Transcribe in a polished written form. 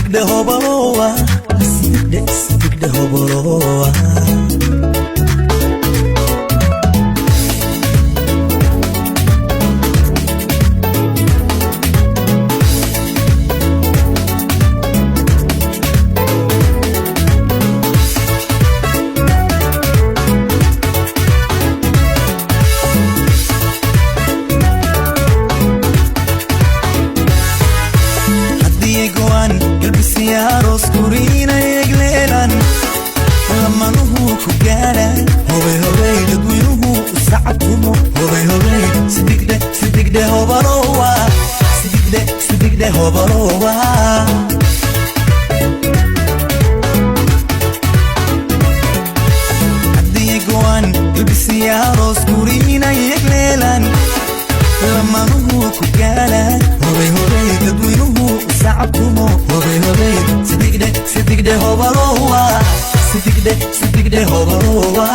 Sidigdhe hobalowa, sidigdhe, sidigdhe hobalowa. Haddii go'an galbisiya aroos guriina egleelan, lamanuhu ku gaadhan, hobay hobay, dadweynuhu u sacabtumo, hobay hobay, sidigdhe, sidigdhe hobalowa, sidigdhe, sidigdhe hobalowa. Haddii go'an galbisiya aroos guriina egleelan, lamanuhu ku gaadhan, hobay hobay, dadweynuhu u sacabtumo, hobay hobay, sidigdhe, sidigdhe hobalowa, sidigdhe, sidigdhe hobalowa.